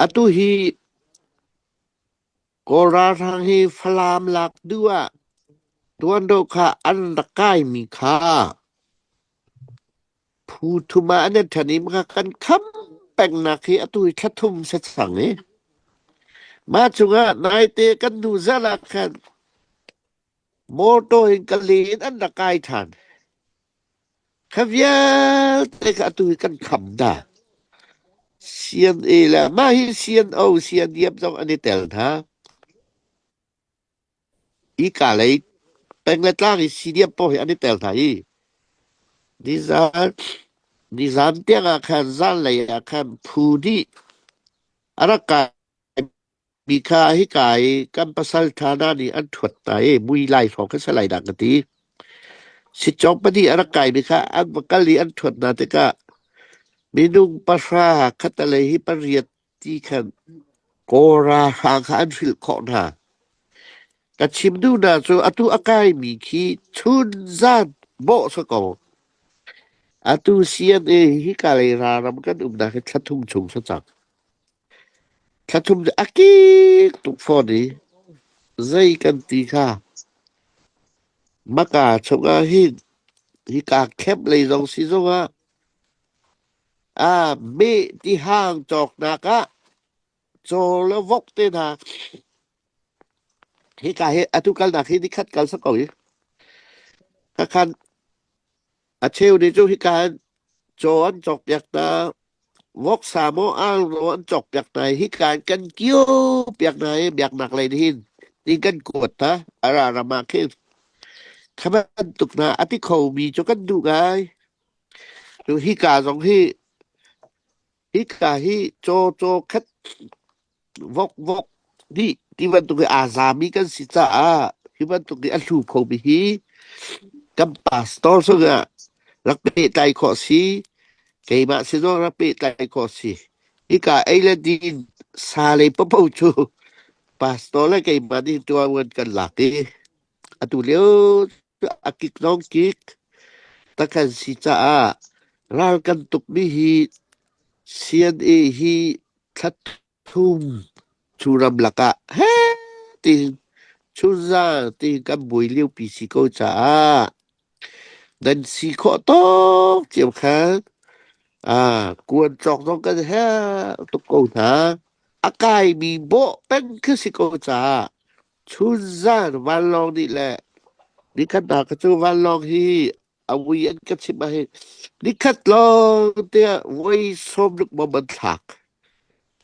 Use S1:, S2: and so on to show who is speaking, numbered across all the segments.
S1: Atu hi Kawl ralhrang hi Falam lak duh ah tuanro kha an rak kaimi kha phu thum ah an i ṭhen i maka kan kham pengnak hi atu hi thla thum si cang i mah cungah naite kan hnu zarh ah khan motor in ka len an rak kai ṭhan. Kha vialte kha atu hi kan kham hna. CNA le mah hi CNO, CNDF zong an i tel hna. Hika lei peng le tlang i CDF pawl hi an i tel hna i nizan nizan tiang ah khan zanlei ah khan phu nih a rak kai mi kha hika i kan pasal ṭha hna nih an ṭhuat hna i mui lai hrawng kha si lai dah ka ti. Sitcawng pahnih a rak kaimi kha an va kal i an ṭhuat hna tikah minung pahra khatalei hi pariat ti khan Kawl ralhrang kha an hrilh khawh hna. Ka chim duhnak cu atu a kaimi khi chunzan bawh si ko. Atu CNA hika lei ralram kan umnak hi thla thum chung si cang. Thla thum cu a kik tuk fawn i zei kan ti kha maka chungah hin hika camp lei zong si zongah meh tihang cawknak ah caw le vok te hna hika hi atu kalnak hi nikhat kal si ko hi. Khakhan a cheu nih cu hika hin caw an cawkpiak hna, voksa maw ar maw an cawkpiak hna i hika hin kan kio piak hna i biaknak lei nih hin ti kan kuat hna a ra ram ah khin. Kha bantuk hna a ti khomi cu kan duh ngai. Cu hika zong hi hika hi caw caw khat vok vok dih ti bantuk hi aa zami kan si caah hi bantuk hi a hlu khomi hi kan pastor zongah rak pehtlai khawh si keimah si zong rak pehtlai khawh si hika ei le din sa lei papo cu pastor le keimah nih tuan kan lak i atu lio a kik zong kik takhan si caah ral kan tukmi hi CNA hi thla thum cu ramlak ah heh tiin chunzang tiin kan buai liopi si ko caah nan si khawh tawk cio khan kuan cawk zong kan herh tuk ko hna. A kaimi bawh peng khi si ko caah chunzan vanlawng nih le nikhat hna kha cu vanlawng hi a vui an ka chimh ah hin nikhat lawng tiah voi sawm ruk maw an thlak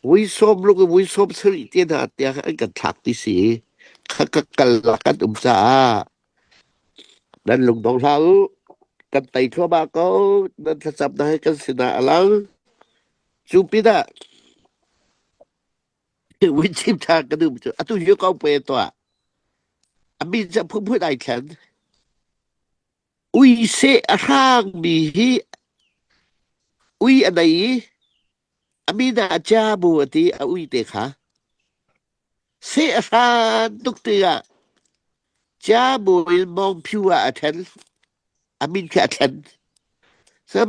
S1: vui sawm ruk i vui sawm sarih te hna tiang an kan thlak ti si kha ka kal lak kan um caah nan lungdong hlah u kan tei thluahmah ko nan thlacam na he kan sinah a lang cu pinah Win chim ṭha ka duh cu atu hi ko pe tuah a min cu a phunphun ai thlen ui seh a hrangmi hi ui a nei i a min ah a chia bu a ti a ui te kha seh a hran tuk tikah chia bu in mawngphiu ah a ṭhen a min khi a thlen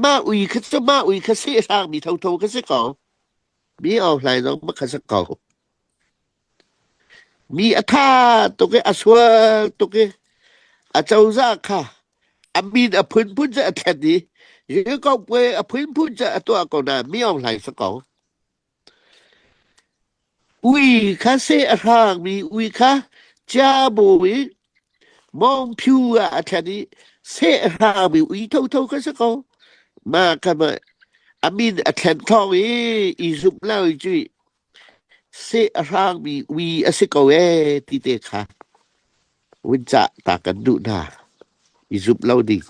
S1: mah ui kha cu mah ui kha seh hrangmi thotho kha si ko mi awhlai zong ma kha si ko Mi a ṭha tuk i a sual tuk i acozah kha a min a phunphun cu a thlen i Yekokwe a phunphun cu a tuah ko nain mi Aung Hlaing si ko. Ui kha seh a hrangmi ui kha Chiabu i Mawngphiu ah a thlen i seh a hrangmi ui thotho kha si ko. Mah kha ma a min a thlen thawng i i zumh lo i cu Seh a hrangmi ui a si ko ee ti te kha vun cah ta kan duh hna. I zumh lo ding.